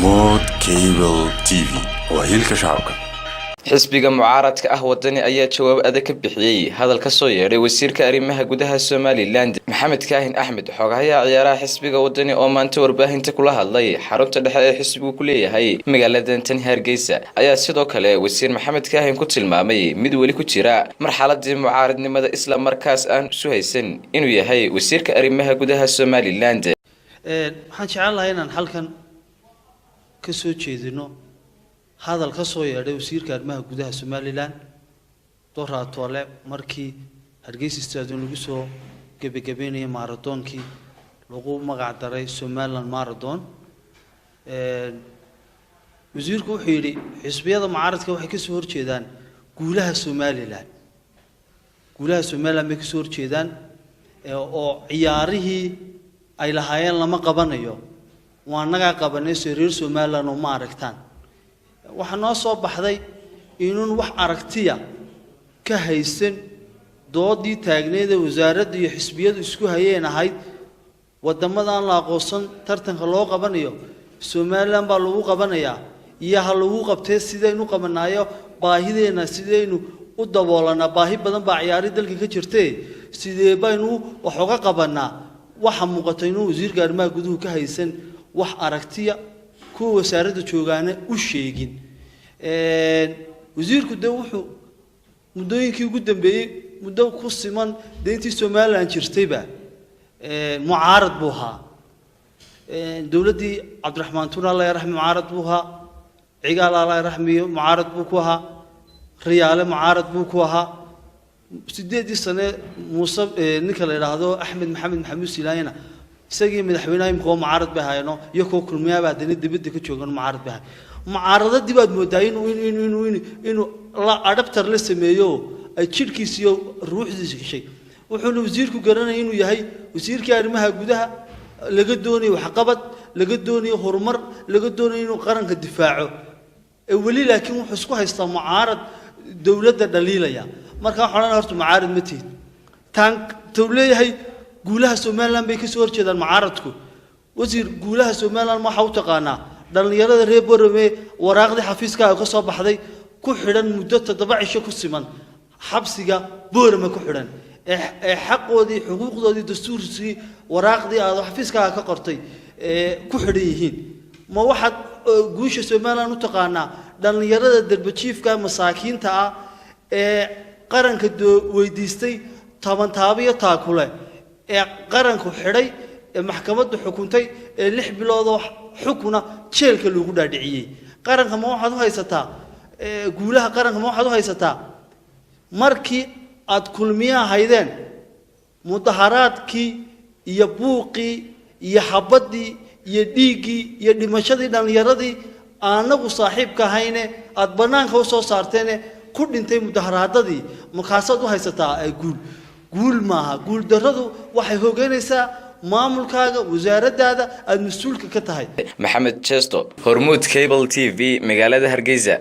Hormuud Cable TV waa hiilka shacabka. Xisbiga mucaaradka ah Wadani ayaa jawaab adag ka bixiyey hadal ka soo yeedhay wasiirka arrimaha gudaha Somaliland, Maxamed Kaahin Axmed. Xogahayaha ciyaaraha xisbiga Wadani oo maanta warbaahinta kula hadlay xarunta dhexe ee xisbigu ku leeyahay magaalada tan Hargeysa ayaa sidoo kale wasiir Maxamed Kaahin ku tilmaamay mid weli ku jira marxaladii mucaaradnimada, isla markaas aan isu haysan inuu yahay wasiirka arrimaha gudaha Somaliland. Waxaan jecel lahay inaan halkan ka soo jeedino hadal ka soo yeedhay wasiirka arrimaha gudaha Somaliland doraatole, markii Hargeysa Stadium lagu soo gebagabeynayay maaradoonkii lagu magac daray Somaliland Marathon. Wasiirku wuxuu yidhi xisbiyada mucaaradka waxay kasoo horjeedaan guulaha Somaliland, guulaha Somaliland bay kasoo horjeedaan, oo ciyaarihii ay lahaayeen lama qabanayo, waa nagaa qabanay, soo reer Somaliland oo ma aragtaan. Waxaa noo soo baxday inuun wax aragtiya ka haysan doodii taagneed ee wasaaradda iyo xisbiyadu isku hayeen ahayd wadamadan la aqoonsan tartanka loo qabanayo, Somaliland baa lagu qabanayaa iyo ha lagu qabtee, sidaynu qabanaayo, baahideenna sidaynu u daboolanaa, baahi badan baa ciyaari dalka ka jirtee, sidee baynu wax uga qabanaa. Waxa muuqata inuu wasiirka arrimaha guduhu ka haysan wax aragtiya, kuwa wasaaradda joogaana u sheegin. Wasiirku dee wuxuu muddooyinkii ugu dambeeyey, muddo ku siman dee intii Somaliland jirtayba, mucaarad buu ahaa. Dowladdii Cabdiraxmaan Tuur, alla yaraxmi, mucaarad buu ahaa. Cigaal, alla yaraxmiyo, mucaarad buu ku ahaa. Riyaale mucaarad buu ku ahaa. 8-dii sane Muuse, ninka la yidhaahdo Axmed Maxamed Maxamuud Silaanyana, isagii madaxweynaha imika oo mucaarad bay ahaayeen, iyo kuwa Kulmiyaaba haddana dibadda ka joogan mucaarad bay ahaayeen. Mucaaradadii baad moodaa inuu la adhabtar la sameeyo, ay jidhkiisa iyo ruuxdiisa gashay. Wuxuuna wasiirku garanaya inuu yahay wasiirkii arrimaha gudaha, laga doonayo waxqabad, laga doonayo horumar, laga doonayo inuu qaranka difaaco ee weli, laakiin wuxuu isku haystaa mucaarad dowladda dhaliilaya. Marka waxaan odhanaya, horta mucaarad ma tihid. Taan tuu leeyahay guulaha Somaliland bay kasoo horjeedaan mucaaradku, wasiir, guulaha Somaliland waxaa u taqaanaa dhallinyarada reer Borame waraaqdii xafiiskaaga ka soo baxday ku xidhan muddo 7 cisho ku siman xabsiga Borame ku xidhan, ee xaqoodii, xuquuqdoodii, dastuurkii, waraaqdii aad xafiiskaaga ka qortay ee ku xidhan yihiin? Ma waxaad guusha Somaliland u taqaanaa dhallinyarada derbajiifka masaakiinta ah ee qaranka weydiistay tabantaabo iyo taakule, ee qaranku xidhay, ee maxkamaddu xukuntay, ee 6 biloodoo xukuna jeelka lagu dhaadhiciyey? Qaranka ma waxaad u haysataa guulaha qaranka? Ma waxaad u haysataa markii aad Kulmiyaha haydeen mudaharaadkii iyo buuqii iyo xabaddii iyo dhiiggii iyo dhimashadii dhallinyaradii aanagu saaxiibka ahayne aada bannaanka u soo saarteene ku dhintay mudaharaadadii, markaasaad u haysataa guul? Guul maaha. Guul darradu waxay hogeynaysaa maamulkaaga, wasaaraddaada aada mas-uulka ka tahay. Maxamed Jesto, Hormuud Cable TV, magaalada Hargeysa.